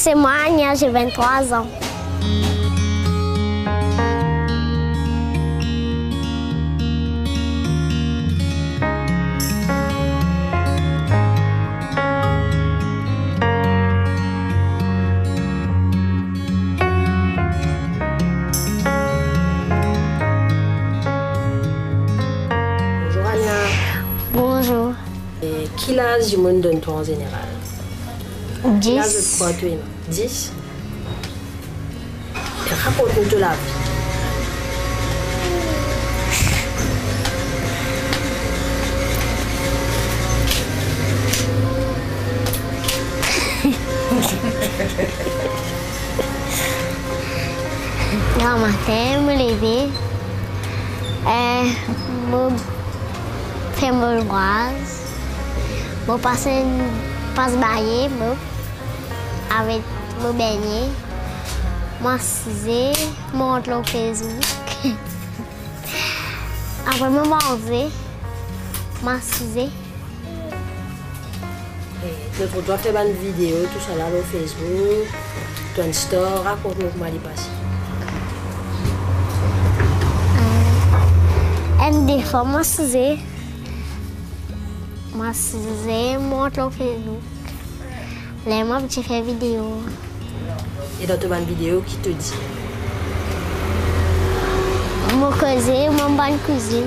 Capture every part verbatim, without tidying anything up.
C'est moi, Ania, j'ai vingt-trois ans. Bonjou, Ania. Bonjou. E ki laj moun donn twa an jeneral? Ki laj zot pran twa an? Dis? Rakont nou tou lavi. Gran maten, mwen leve, eh, mwen fè mwen bwaz, mwen pase, pas baye, mwen avèk mwen bènye, mwen asize, mwen antre Facebook. Apre mwen manje, mwen asize. E, donk, ou dwe fè bann videyo, tou sa la, lò Facebook, Twin Store, rakont nou kòman li pase. Eh, enn de fwa, mwen asize, mwen asize, mwen antre Facebook. Lè m ap fè videyo. E dan tou bann videyo ki tou di? Mwen koze, mwen bann kouzin.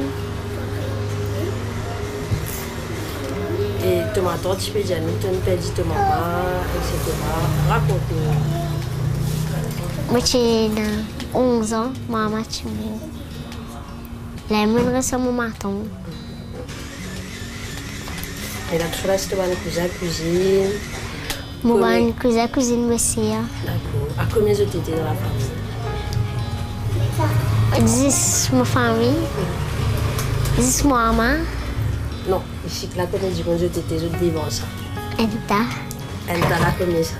E tomato, ti pe di a nou, tou nou pèdi tomato, etsetera. Rakont nou. Mwen te nan onz an, mwen Matibo. Lè mwen resanm maton. E la tou la, se te bann kouzin, kouzin. Mwen bann kouzin, kouzin mesye a. Dakò. A konbyen zot te nan lafanmi? Jis mwen fanmi. Jis mwen manman. Non, isit la, konbyen dimoun zot te, zot viv ansanm? Enn ta. Enn ta la, konbyen sa?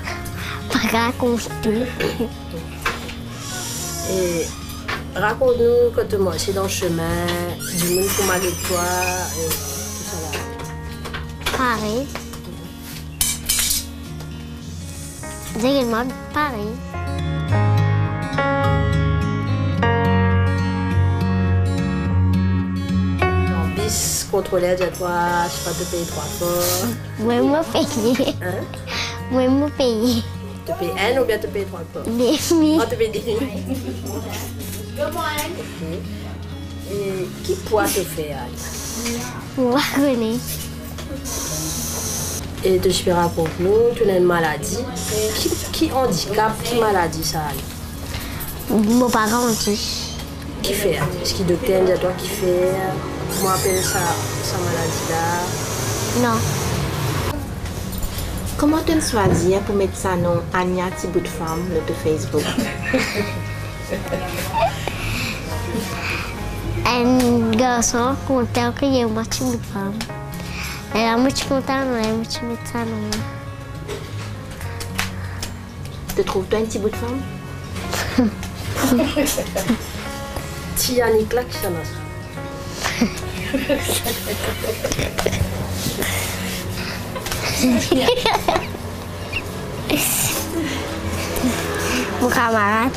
Pa ka konte. E rakont nou, kan ou mache nan chemen, dimoun ki make twa, e tou sa la. Pare. Degil mòd pare. Nan bis, kontwolè di a twa, se pa te peye twa fò. Mwen, mwen peye. Hein? Mwen, mwen peye. Te peye enn oubyen te peye twa fò? Demi. Oh, te peye demi. Ok. E ki pwa te fè a? Mwen pa konnen. E te jis rakont nou, tou nan maladi. Ki, ki andikap, ki maladi sa a ye? Mwen pa grandi. Ki fè a? Èske doktè a di a twa ki fè a? Kòman apèl sa, sa maladi la? Non. Kòman te n chwazi a pou met sa non Ania Ti Bout Fanm nan tou Facebook? Enn gason kontan kriye mwen Ti Bout Fanm. E la mwen ti kontan non, e mwen ti met sa non. Te trouve twa enn ti bout fanm? Ti Yannick la ki sa nan sa. Mon kamarad.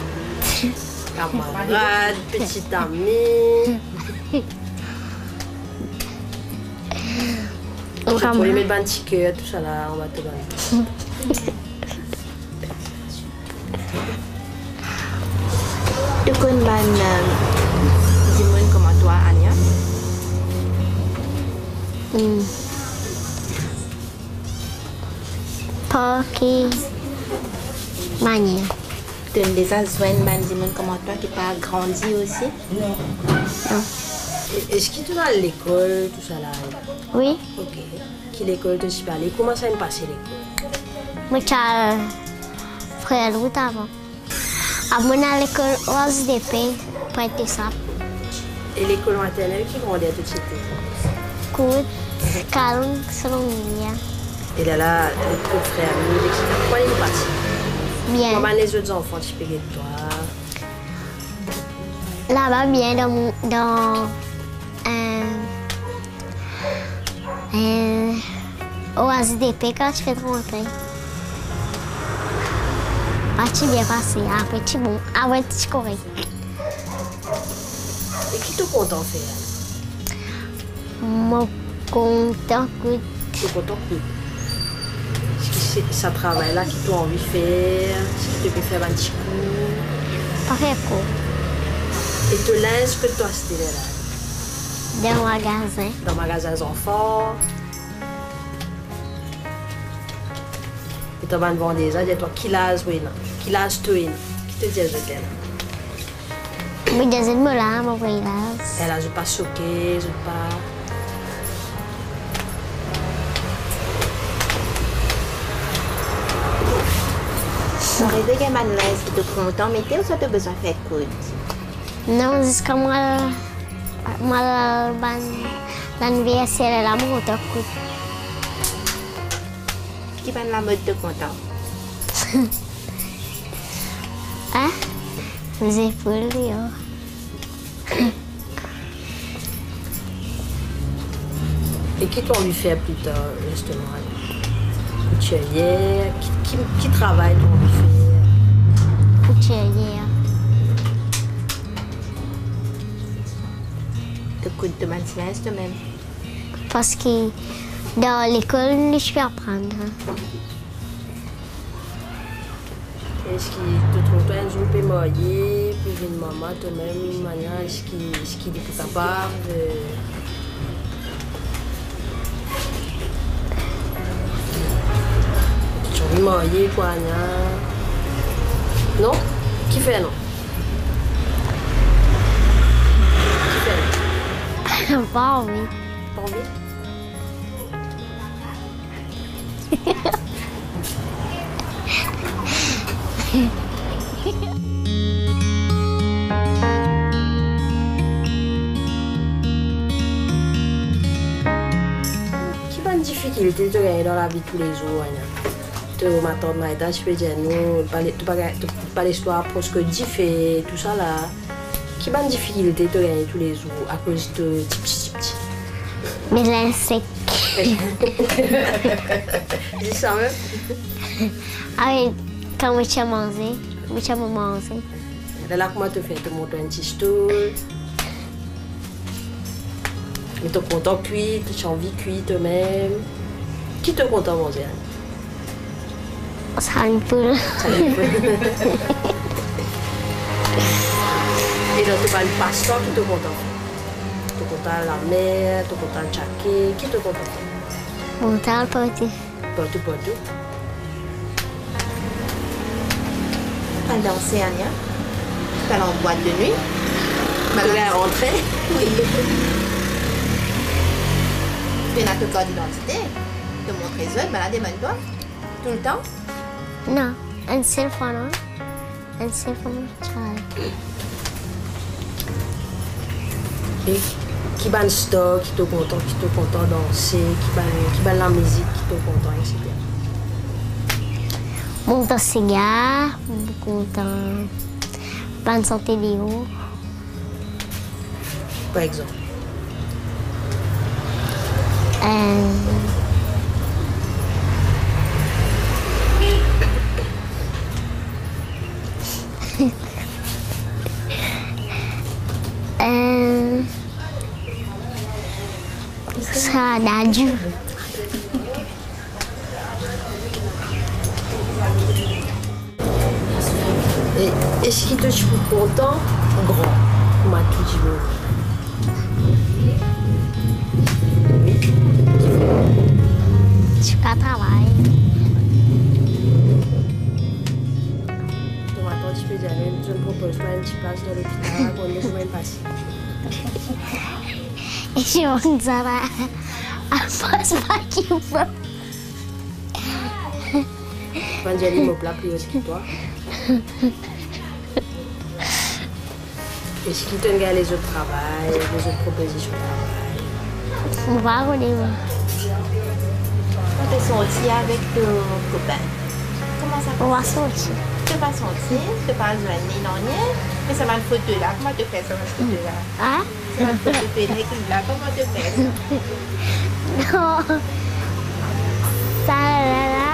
Kamarad, pitit ami. Mon kamarad. Pou li met bann ti kè, tou sa la, anba tou bann. Ou konn bann, euh, dimoun kòman twa, Ania? Hmm. Pa ki manyè? Ou te deja jwenn bann dimoun kòman twa ki pa grandi osi? Non. Non. E, èske ou al lekòl, tou sa la? Wi. Ok. Ki lekòl ou te sot ale? Kòman sa te pase lekòl? Mwen t al Frè Lwit avan. Apre mwen al lekòl Oasis de Paix, Pwentesap. E lekòl matènèl ki grandè tout se te? Kout, Kalong, Solomia. E lè la, lekòl Frè Lwit, etsetera. Kòman li pase? Byen. Kòman lezòt zanfan ti pe gen twa? Laba byen dan, dan, euh, euh, Oasis de Paix, kan ti fèt rantre. Pati byen pase, apre ti bon, apre ti kòrèk. E ki te kontan fè a? Mwen kontan koud. Te kontan koud. Èske se sa travay la ki te anvi fè? Èske te vle fè bann ti kou? Pa fè kou. E te lens ke te achte lè la? Dans magazen. Dans magazen zanfan. Etan bann vandezan, di twa ki laz vre nan? Ki laz tou ye nan? Ki te di zot lè la? Mwen di zot mwen la, mwen vre laz. Lè la zot pa soke, zot pa. Mwen rete gen bann lens ki te kontan mete ou sa te bezwen fè koud. Non, jiska mwen al, mwen al ban lannivèsè la, mwen kontan koud. Ki bann lamòd te kontan? Ah, zepòl yo. E ki te anvi fè pita, jisteman? Koutyèyè, ki, ki, ki travay te anvi fè? Koutyèyè. Te koud de mantilaj de menm. Paske dans l'école, je suis apprendre. Èske te kontan yon jou pe marye, pou vin manman, tou menm, Anya, èske, èske li te kapab, euh, te anvi marye, kwa, Anya? Non? Ki fè non? Ki fè non? Pa anvi. Pa anvi? Ki bann difikilte te genyen dans la vie de tous les jours, Anya? Te matant Maïda, je peux dire, nou, pa le, te pa gen, te pa lestwa, prèske dife, tou sa la. Ki bann difikilte te genyen toulejou akoz de ti piti, ti piti? Bezwen sèk. Di sa menm? Awi, kan mwen te manze, mwen te manze. Lè la kòman te fè, te monte yon ti stol. Mwen te kontan kwit, te anvi kwit menm. Ki te kontan manze a? Sa li pou l. Sa li pou l. E nan tout bann pastan ki te kontan fè? Te kontan al lamè, te kontan al tchake, ki te kontan fè? Monte al pòte. Pòtou, pòtou. Al danse, Anya. Al an bwat de nwi. Bagay la rantre. Wi. Te nan tout kart idantite. Te montre zòt, bagay la te ban twa. Toultan. Non, yon sèl fwa, non. Yon sèl fwa, non. E ki bann star ki te kontan, ki te kontan danse, ki bann, ki bann lamizik ki te kontan, etsetera? Mwen kontan sega, mwen kontan bann sante de yo. Pa egzanp? Euh, Euh, sa Dadju. E, èske w te kontan gran? Kòman te di nou? Wi. Ti ka travay. Kòman te di nou? Mwen pwopoze yon ti plas nan lopital, konn nou kòman l pase. E se moun sa la. Alfons pa ki bon. Panjè li mòp la pi wòt ki twa. Èske w te gen lezòt travay, lezòt pwopozisyon travay? Mwen pa konnen mwen. Ou te sòti avèk, euh, kopen? Kòman sa pase? Ou pa sòti. Te pa sòti, te pa jwenn li nan anyen. Men sa bann foto la, kòman te fè sa bann foto la? A? Sa bann foto te nèg la, kòman te fè sa? Non. Sa la la,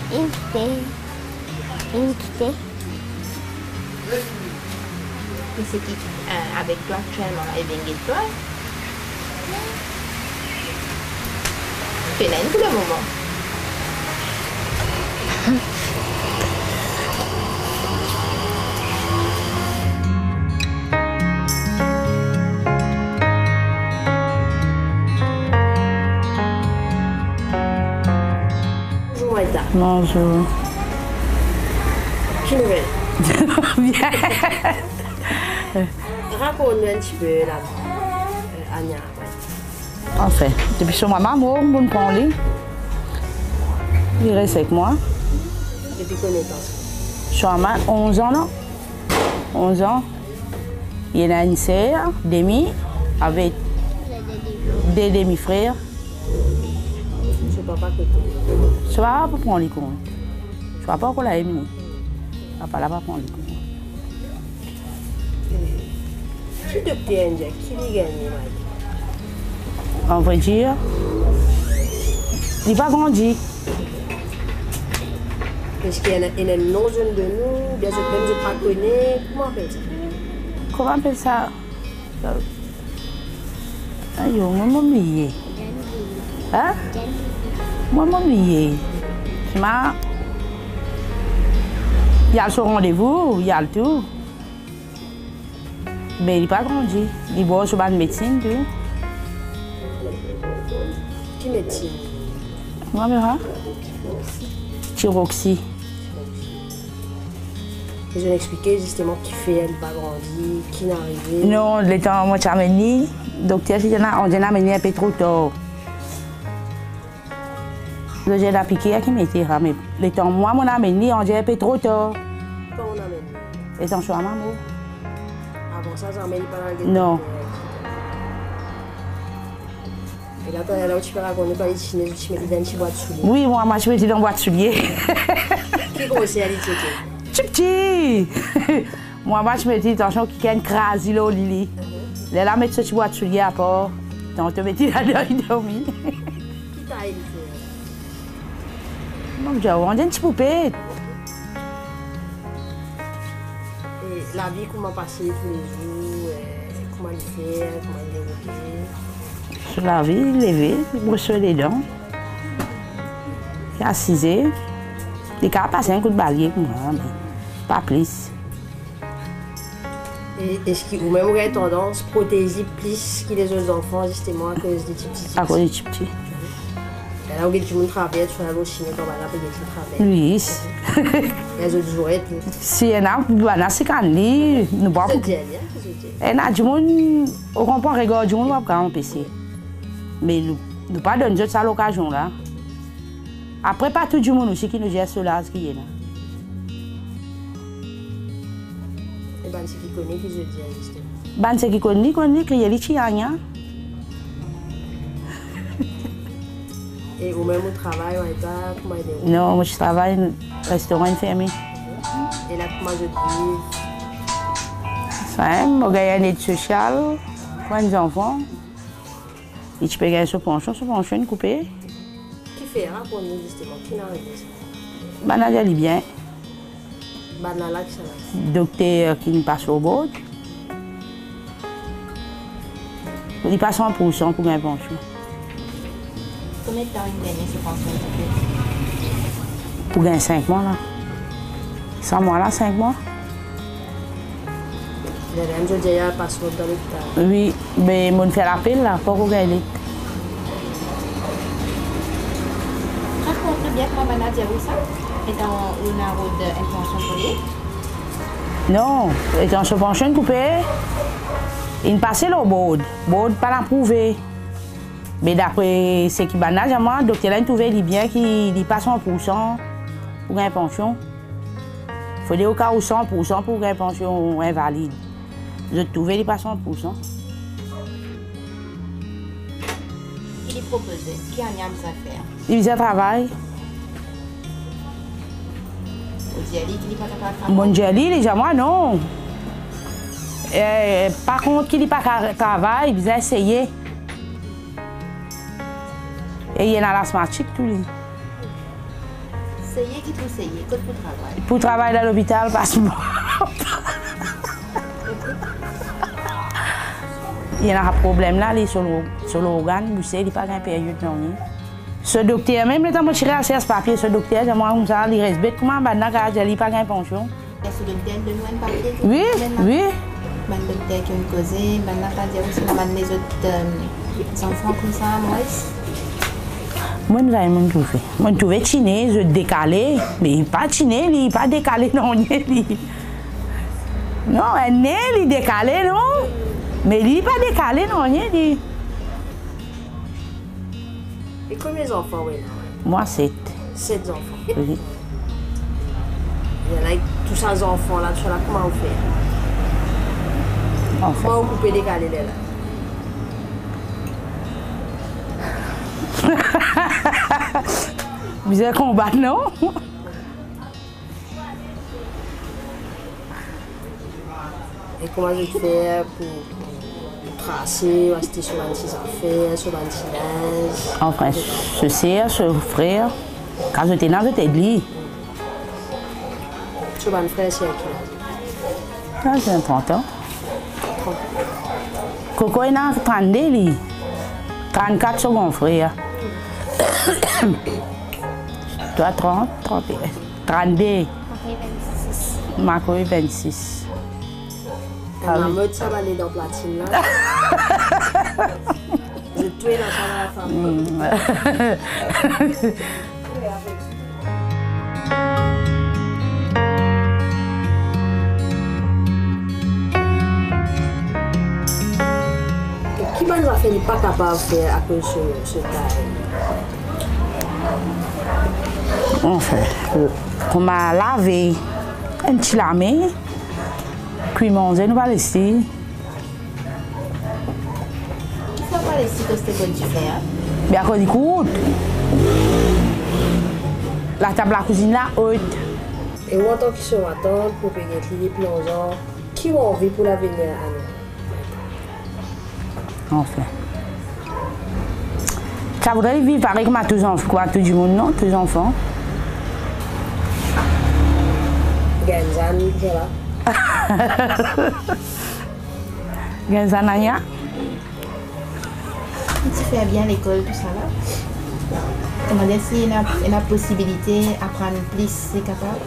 li te. Li kite. Misye ki, eh, avèk twa aktyèlman, ebyen, gen twa. Fenèn pou le moman. Bonjou, Martha. Bonjou. Ki nouvèl? Byen. Rakonte nou un petit peu la vie, euh, Ania. Anfen, depi se mwa Mamo, m konn pran li. Li gen senk mwa. Depi konbyen tan sa? Chama onz an, non? Onz an. Il a une sœur, demi, avec deux demi-frères. Se papa kote? Se papa pa pran li kont. Se papa pa la emi. Papa la pa pran li kont. Ki doktè Angel, ki li genyen, Mike? En vrai dire, li pa grandi. Eske il y en a, il y en a non zòn de nou, oubyen zot menm zot pa konnen, kòman apèl sa? Kòman apèl sa? Ayo, mwen, mwen bliye. Hein? Mwen, mwen bliye. Ma, y al sou randevou, y al tou. Men li pa grandi. Li bò sou bann medsin tou. Ki medsin? Mwen menm, ha? Tiroksi. Bezwen eksplike jisteman ki fè li pa grandi, ki nan rive. Non, letan mwen te amenn li, doktè te di, on dirait amenn li un peu trop tard. Doktè te pike a ki mete a, men letan mwen, mwen amenn li, on dirait un peu trop tard. Kan ou amenn li? Letan sou a Mamo. Avan sa, zanmi li pa nan gen. Non. E la, talè la, ou ti fè rakonte nou pale ti chinèz, ou ti mete li nan ti bwat soulye. Wi, mwen, mwen ti mete li nan bwat soulye. Ki gwosè li te ye? Ti piti! Mwen, mwen ti mete li, tansyon ki ken krazi lo li li. Lè la met sou ti bwat soulye a pa, tan te mete li ladan, li dòmi. Ki tay li fè? Mwen, mwen di, on dirait ti poupée. E lavi, kòman pase toulejou, eh, kòman li fè, kòman li dewoule? Sou lavi, li leve, li bwose le dan, li asize, li ka pase yon kout balye pou mwen, men pa plis. E eski ou menm ou gen tandans pwoteje plis ki lezòt zanfan, jisteman, akoz li ti piti? Akoz li ti piti. Lè la ou gen timoun travèse, ou al o sine, ou pa la pou gen timoun travèse. Wi. Lè zòt jwèt, wi. Si ena, bana sikan li, nou pa. Se djèl, hein, se djèl. Ena timoun, ou konprann, rega timoun, w ap ka anpeche. Men nou, nou pa donn zòt sa lokazyon la. Apre, pa tout timoun osi ki nan jès laj ki ye la. E bann se ki konnen ki jodi a, jisteman. Bann se ki konn li, konn li, kriye li ti anya. E ou menm ou travay, ou pa, kòman e dewoule? Non, mwen travay, restoran fèmen. E la, kòman zòt viv? Sa, mwen genyen èd sosyal, pran zanfan. Li ti pe gen sou pansyon, sou pansyon, li koupe. Ki fè, rakonte nou jisteman, ki nan rive sa? Bana di li byen. Bana la, ki sa la? Doktè ki n pase obòd. Li pa san pou san pou gen pansyon. Konbyen tan li te gen sou pansyon, doktè? Pou gen senk mwa la. San mwa la, senk mwa. Lè menm jodi a, y a pase w ap nan lopital. Wi, men moun fè l apèl la, poko gen li. Rakonte nou byen kòman bana di ou sa, etan ou nan wòd, eh, pansyon pou li? Non, etan sou pansyon koupe, li pase l obòd, bòd pa nan pwouve. Men dapre se ki bana di mwen, doktè la twouve li byen ki li pa san pou san pou gen pansyon. Fode ou ka ou san pou san pou gen pansyon envalid. Zòt twouve li pa san pou san. Ki li pwopoze? Ki Ania bezwen fè? Li bezwen travay. Ou di li ki li pa kapab travay? Mwen di li, li di mwen non. Eh, pa kont ki li pa ka travay, li bezwen eseye. E li nan lasmatik tou li. Seye ki pou seye, kot pou travay? Pou travay nan lopital, paspò. Li nan pwoblèm la, li sou lo-, sou lògàn, bouse, li pa gen peryòd non li. Se doktè menm, li ta mwen chire asè papye, se doktè, se mwen konsa, li rès bèt kouman, bann nan ka di li pa gen pansyon. Èske doktè te jwenn papye tou? Wi, wi. Bann doktè ki vin koze, bann nan ka di ou se nan bann lezòt, euh, zanfan konsa, mwens. Mwen, m sa moun twouve. Mwen twouve tine, zòt dekale, men li pa tine, li pa dekale nan anyen, li. Non, nen li dekale, non. Men li pa dekale nan anyen, li. E konbyen zanfan ou gen la? Mwen, sèt. Sèt zanfan. Wi. Gen la, tout sa zanfan la, tout sa la, kòman ou fè? Anfen. Kòman ou koupe dekale lè la? Bizè konbat, non? E kòman w fè pou, pou trase, w achte sou bann ti zafè, sou bann ti laj? Anfen, se sè, se frè, ka jete nan jete li. Sou bann frè, sè ki laj? Sa gen trant an. Koko e nan trannde li. Trannkat segon frè. Twa trant, trant, trannde. Mako e vennsis. Mako e vennsis. Mamot sa pale dan platin la. Je twe la sa la fanm. Ki bann zafè li pa kapab fè akoz se, se kay? Anfen, kòman lave, yon ti lame, kwi manzè, nou pa lesi. Kisa w pale si koste kot dife a? Byen akoz li kout. Latab lakouzin la, ot. E ou antan ki se matant, pwopriyetè li, plonjè, ki ou anvi pou lavini a nou? Anfen. Sa voudrait dire vivre pareil comme à tous les enfants, quoi, tout le monde, non? Tous les enfants. Gen zan, gen la. Gen zananya. Ti fè byen lekòl, tou sa la. Mande si y a, y a posibilite aprann plis, si kapab.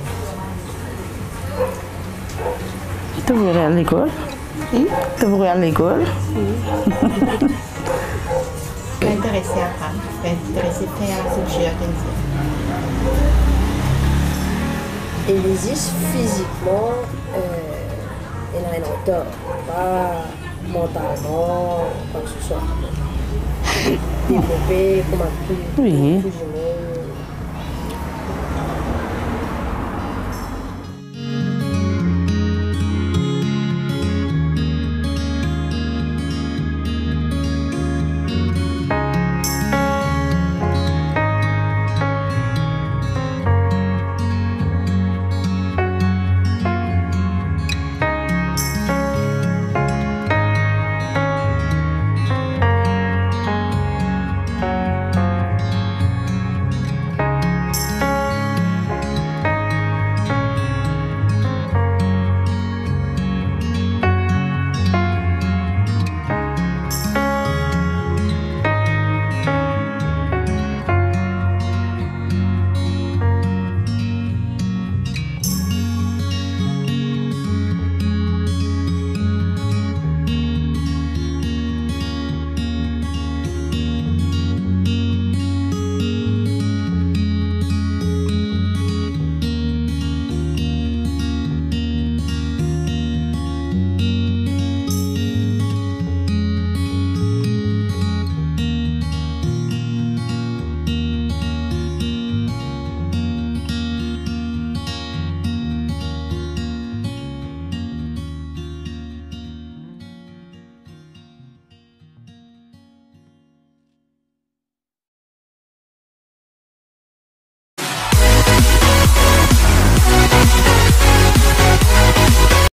Te vle al lekòl? Wi. Te vle al lekòl? Wi. Mwen enterese aprann. Mwen enterese fè la kilti a. E li jis fizikman, euh, e nan en otè. Pa mantalman, kwakseswa. Devlope kòm aktris, wi, toujou.